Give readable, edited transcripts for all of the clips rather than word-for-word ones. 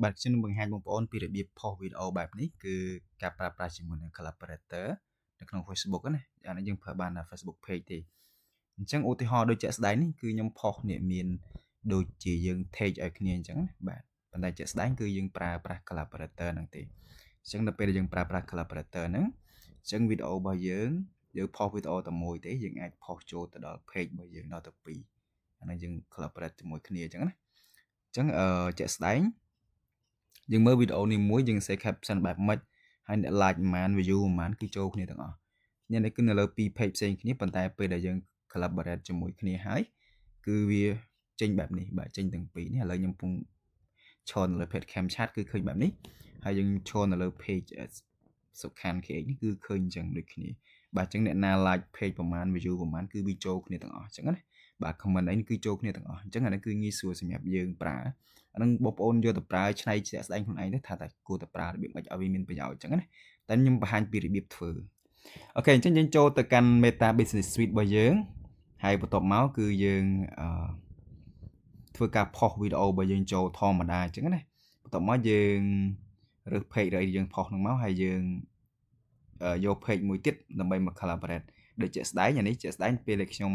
បាទខ្ញុំនឹងបង្ហាញបងប្អូនពីរបៀបផុសវីដេអូបែបនេះគឺការប្រើប្រាស់ជាមួយនឹង Collaborator នៅក្នុង Facebook ណាអានេះយើងប្រើបានតែ Facebook Page ទេអញ្ចឹងឧទាហរណ៍ដូចជាក់ស្ដែងនេះគឺខ្ញុំផុសនេះមានដូចជាយើង tag ឲ្យគ្នាអញ្ចឹងណាបាទប៉ុន្តែជាក់ស្ដែងគឺយើងប្រើប្រាស់ Collaborator ហ្នឹងទេអញ្ចឹងដល់ពេលដែលយើងប្រើប្រាស់ Collaborator ហ្នឹងអញ្ចឹងវីដេអូរបស់យើងយើងផុសវីដេអូតែមួយទេយើងអាចផុសចូលទៅដល់ page របស់យើងដល់ទៅ2អានេះយើង collaborate ជាមួយគ្នាអញ្ចឹងណាអញ្ចឹងអឺជាក់ស្ដែងយើងមើលវីដេអូនេះមួយយើងសេ caption បែបម៉េចហើយអ្នក like ប្រហែល view ប្រហែលគឺចូលគ្នាទាំងអស់នេះនេះគឺនៅលើពីរ page ផ្សេងគ្នាប៉ុន្តែពេលដែលយើង collaborate ជាមួយគ្នាហើយគឺវាចេញបែបនេះបាទចេញទាំងពីរនេះឥឡូវខ្ញុំកំពុងឈរនៅលើ page Cam Chat គឺឃើញបែបនេះហើយយើងឈរនៅលើ page សុខាន KH នេះគឺឃើញអញ្ចឹងដូចគ្នាបាទអញ្ចឹងអ្នកណា like page ប្រហែល view ប្រហែលគឺវាចូលគ្នាទាំងអស់អញ្ចឹងណាបាទ comment អីគឺចូលគ្នាទាំងអស់អញ្ចឹងអានេះគឺងាយស្រួលសម្រាប់យើងប្រើអានឹងបងប្អូនយកទៅប្រើឆ្នៃជាក់ស្ដែងខ្លួនឯងទៅថាតែគួរតែប្រើរបៀបម៉េចឲ្យវាមានប្រយោជន៍អញ្ចឹងណាតែខ្ញុំបង្ហាញពីរបៀបធ្វើOK អញ្ចឹងយើងចូលទៅកាន់ Meta Business Suite របស់យើងហើយបន្ទាប់មកគឺយើងអឺធ្វើការផុសវីដេអូរបស់យើងចូលធម្មតាអញ្ចឹងណាបន្ទាប់មកយើងរើស page ឬអីយើងផុសនឹងមកហើយយើងយក page មួយទៀតដើម្បីមក collaborate ដូចជាក់ស្ដែងអានេះជាក់ស្ដែងពេលដែលខ្ញុំ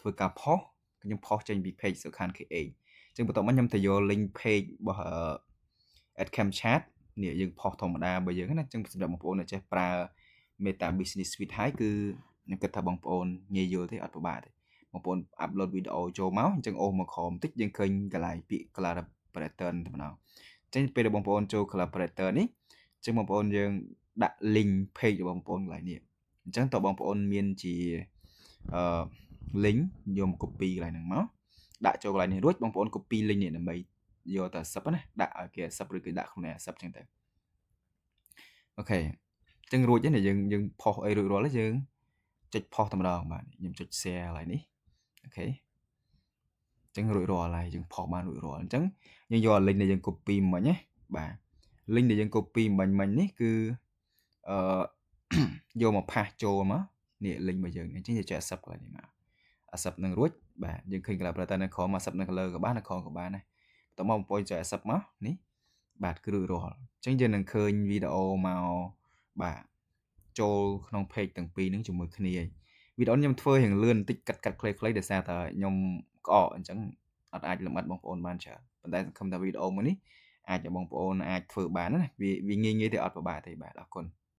ធ្វើការផុសខ្ញុំផុសចេញពី page សុខាន KH អញ្ចឹងបន្ទាប់មកខ្ញុំទៅយក link page របស់ Adcam Chat នេះយើងផុសធម្មតារបស់យើងណាអញ្ចឹងសម្រាប់បងប្អូនដែលចេះប្រើ Meta Business Suite ហើយគឺខ្ញុំគិតថាបងប្អូនងាយយល់ទេអត់ពិបាកទេបងប្អូន upload វីដេអូចូលមកអញ្ចឹងអូសមកក្រោមបន្តិចយើងឃើញកន្លែងពាក្យ collaborator តែម្ដងអញ្ចឹងពេលដែលបងប្អូនចូល collaborator នេះអញ្ចឹងបងប្អូនយើងដាក់ link page របស់បងប្អូនកន្លែងនេះអញ្ចឹងតើបងប្អូនមានជាអឺ link យកមក copy កន្លែងហ្នឹងមកដាក់ចូលកន្លែងនេះរួចបងប្អូន copy link នេះដើម្បីយកទៅ accept ណាដាក់ឲ្យគេ accept ឬគេដាក់ខ្លួនឯង accept ចឹងទៅOK អញ្ចឹងរួចហើយយើងយើងផុសអីរួចរាល់ហើយយើងចុចផុសតែម្ដងបាទខ្ញុំចុច share កន្លែងនេះOK អញ្ចឹងរួចរាល់ហើយយើងផុសបានរួចរាល់អញ្ចឹងយើងយក link ដែលយើង copy មិញណាបាទ link ដែលយើង copy មិញមិញនេះគឺអឺយកមក paste ចូលមកនេះ link របស់យើងអញ្ចឹងយើងចុច accept កន្លែងនេះមក accept នឹងរួចបាទយើងឃើញ collaborator នៅក្រោម accept នៅលើក៏បាននៅក្រោមក៏បានដែរបន្ទាប់មកបងប្អូនចុច accept មកនេះបាទគឺរួចរាល់អញ្ចឹងយើងនឹងឃើញវីដេអូមកបាទចូលក្នុង page ទាំងពីរហ្នឹងជាមួយគ្នាវីដេអូខ្ញុំធ្វើរៀងលឿនបន្តិចកាត់កាត់ខ្លីៗដោយសារតែខ្ញុំក្អកអញ្ចឹងអត់អាចលម្អិតបងប្អូនបានច្រើនប៉ុន្តែសង្ឃឹមថាវីដេអូមួយនេះអាចឲ្យបងប្អូនអាចធ្វើបានណាវាវាងាយងាយទេអត់ពិបាកទេបាទអរគុណ។